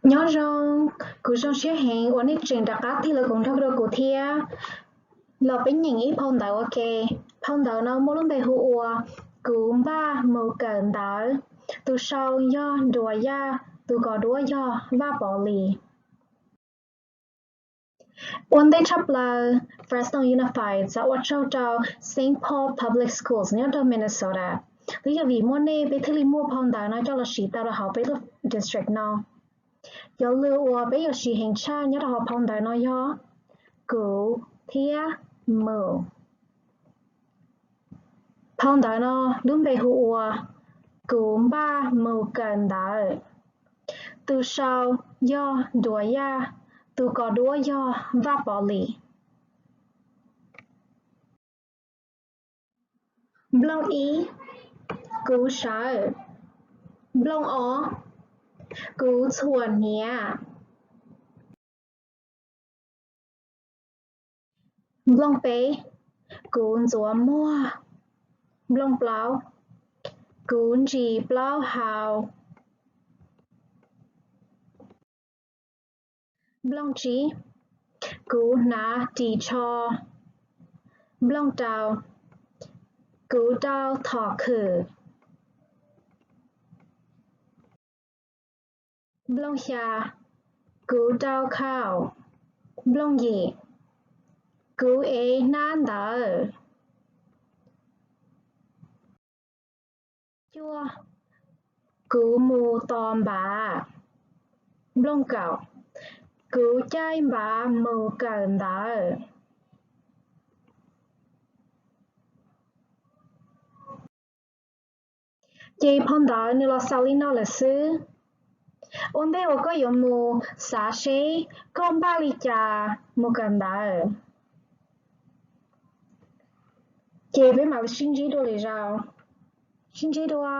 Nyob zoo, kuv zoo siab heev uas nej tseem rov qab tig los koom nrog rau kuv thiab. Los peb nyeem ib phau ntawv ua ke. Phau ntawv no muaj lub npe hu ua Kuv npaj mus kawm ntawv. Tus sau yog Nruas Yaj, tus kos duab yog Vaj Pov Lis. Ua ntej tshaj plaws, Fresno Unified xav ua tsaug rau Saint Paul Public Schools nyob rau Minnesota. Twb yog vim muaj nej peb thiaj li muaj phau ntawv no coj los siv tau rau hauv peb lub district no. Cov lus uas peb yuav siv heev tshaj nyob rau hauv phau ntawv no yog kuv thiab mus. Phau ntawv no lub npe hu ua Kuv npaj mus kawm ntawv. Tus sau yog Nruas Yaj, tus kos duab yog Vaj Pov Lis. Nplooj ib, kuv sawv. Nplooj ob, kuv txhuam hniav. Nplooj peb, kuv ntxuav muag. Nplooj plaub, kuv ntsis plaub hau. Nplooj tsib, kuv hnav ris tsho. Nplooj rau, kuv rau thom khwm. Nplooj xya, kuv rau khaum. Nplooj yim, kuv ev hnab ntawv. Cuaj, kuv mus tos npav. Nplooj kaum, kuv caij npav mus kawm ntawv. Ces phau ntawv nws los xaus li no lawm xwb. Ua ntej uas koj yuav mus xav seb koj npaj li cas mus kawm ntawv, ces peb mam li sib ntsib dua lwm zaus. Sib ntsib dua.